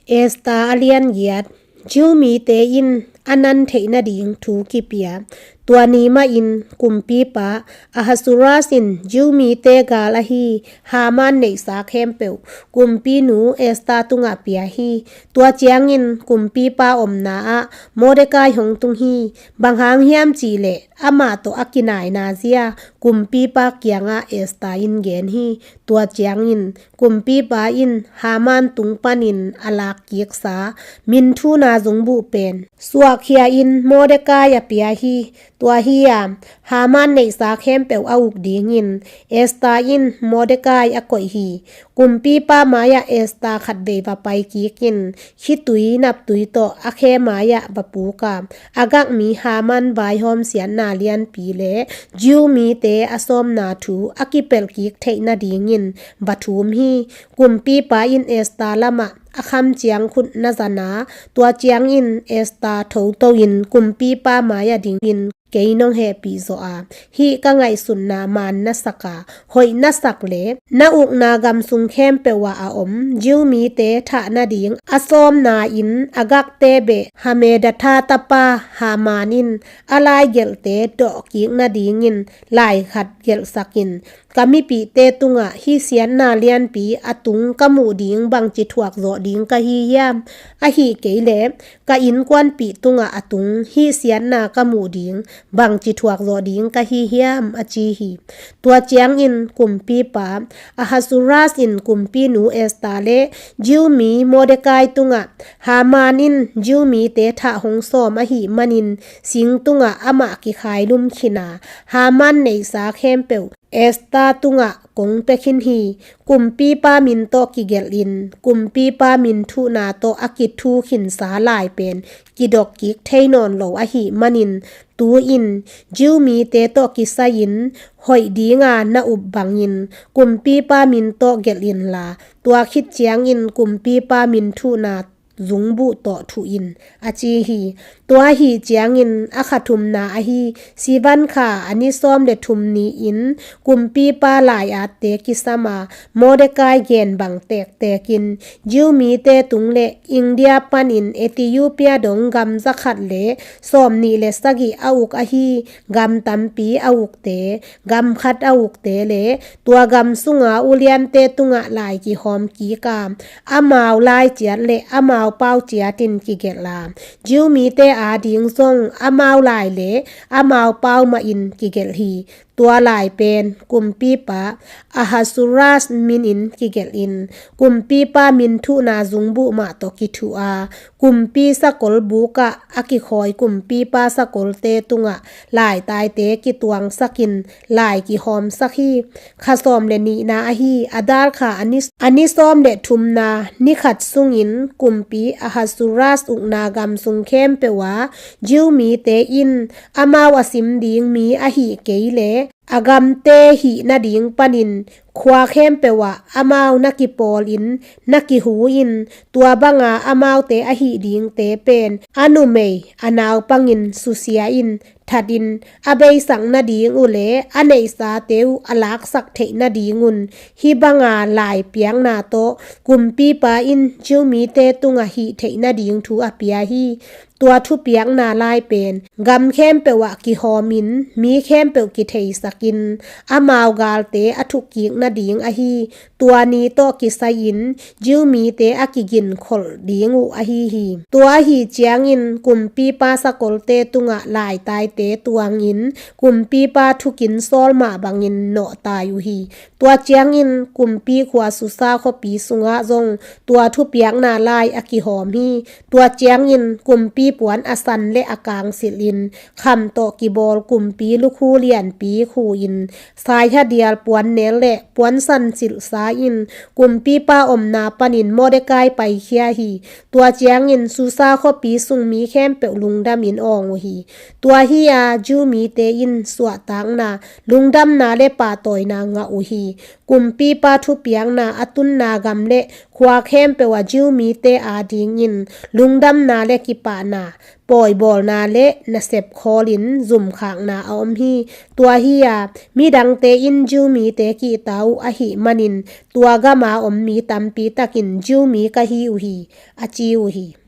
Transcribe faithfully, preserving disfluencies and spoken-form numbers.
Esther a lian giat. Jew mite in a nan theih nading thu kipia. Tua ni mahin kumpipa Ahasuerus in Jew mite gal ahi Haman neihsa khempeuh kumpinu Esther tungah pia hi. Tua ciangin kumpipa omna ah Mordecai hong tung hi. Bang hang hiam cihleh amah tawh a kinaina zia kumpipa kiangah Esther in gen hi. Tua ciangin kumpipa in Haman tung panin a lak kiksa minthuhna zungbuh pen suahkhia in Mordecai a pia hi. Tua hi a Haman neihsa khempeuh a uk dingin Esther in Mordecai a koih hi. Kumpipa mai-ah Esther khatvei va pai kikin khitui naptui tawh a khe mai-ah va puk a, Agag mi Haman vaihawm siatna lianpi le Jew mite a sawmna thu a kipelh kik theih nadingin va thum hi. Kumpipa in Esther lamah a kham ciang khut na zan a, tua ciangin Esther thoto in kumpipa mai-ah dingin kei nong hehpih zawh a, hih ka ngaihsutna maan na sak a, hoih na sak le na ukna gam sung khempeuh ah a om Jew mite thah nading a sawmna in Agagte beh Hammedatha tapa Haman in a laigelhte dawhkik nadingin lai khat gelhsak in, ka mipihte tungah hih siatna lianpi a tung ka muh ding bangci thuak zawh ding ka hi hiam? Ahih kei leh ka innkuanpih tungah a tung hih siatna ka muh ding bangci thuak zawh ding ka hi hiam? A ci hi. Tua ciangin kumpipa Ahasuerus in kumpinu Esther le Jew mi Mordecai tungah, Haman in Jew mite thah hong sawm ahih manin sing tungah amah kikhailum khin a, Haman neihsa khempeuh Esther tungah kong pia khin hi. Kumpipa min tawh kigelhin kumpipa minthuhna tawh a kithu khinsa lai pen kidok kik thei nawn lo ahih manin, tu-in Jew mite tawh kisai-in hoih dinga na up bangin kumpipa min tawh gelh inla, tua khit ciangin kumpipa minthuhna zungbuh tawh thuh in, a ci hi. Tua ahih ciangin a kha thumna ahi Sivan kha a ni sawm le thum ni-in kumpipa lai-atte kisam a, Mordecai gen bang tektekin Jew mite tung le India panin Ethiopia dong gam zakhat le sawmnih le sagih a uk ahi gam tampi a ukte, gam khat a ukte le tua gam sunga uliante tungah lai kihawm kik a, amau lai ciat le amau pau ciatin kigelh a, Jew mite ading zong amau lai le amau pau mahin kigelh hi. Tua lai pen kumpipa Ahasuerus minin kigelhin kumpipa minthuhna zungbuh mah tawh kithuh a, kumpi sakol bukah a kikhawi kumpipa sakolte tungah laitaite kituangsakin lai kihawmsak hi. Kha sawm le nihna ahi Adar kha a ni, a ni sawm le thumna ni khat sungin kumpi Ahasuerus ukna gam sung khempeuh a Jew mite in amau a sim ding mi ahih kei le a gamte hih nading panin khua khempeuh ah amau na kipawlin na kihu in, tua banga amaute ahih dingte pen a numei a naupangin susia in thatin a beisak nading uh le a neihsate uh a laksak theih nadingun hih banga lai piakna tawh kumpipa in Jew mite tungah hih theih nading thu a pia hi. Tua thupiakna lai pen gam khempeuh ah kihawmin mi khempeuh kitheisakin amau galte a thukkik nading ahi. Tua ni tawh kisai-in Jew mite a kiginkholh ding uh ahi hi. Tua ahi ciangin kumpipa sakolte tungah laitaite tuangin kumpipa thukin sawl mah bangin nawhtai uh hi. Tua ciangin kumpi khua Susa khuapi sungah zong tua thupiakna lai a kihawm hi. Tua ciangin kumpi puan a san le a kang silhin kham tawh kibawl kumpi lukhu lianpi khuin saihadial puan nel le puan san silhsa in kumpipa omna panin Mordecai paikhia hi. Tua ciangin Susa khuapi sung mi khempeuh lungdamin awng uh hi. Tua hi-a Jew mite in suahtakna, lungdamna le pahtawina ngah uh hi. Kumpipa thupiakna a tunna gam le khua khempeuh a Jew mite adingin lungdamna le kipahna Pawibawlna le nasep khawlin zumkhakna a om hi. Tua hi-a midangte in Jew mite kihta uh ahih manin tua gama om mi tampi takin Jew mi ka hi uh hi, a ci uh hi.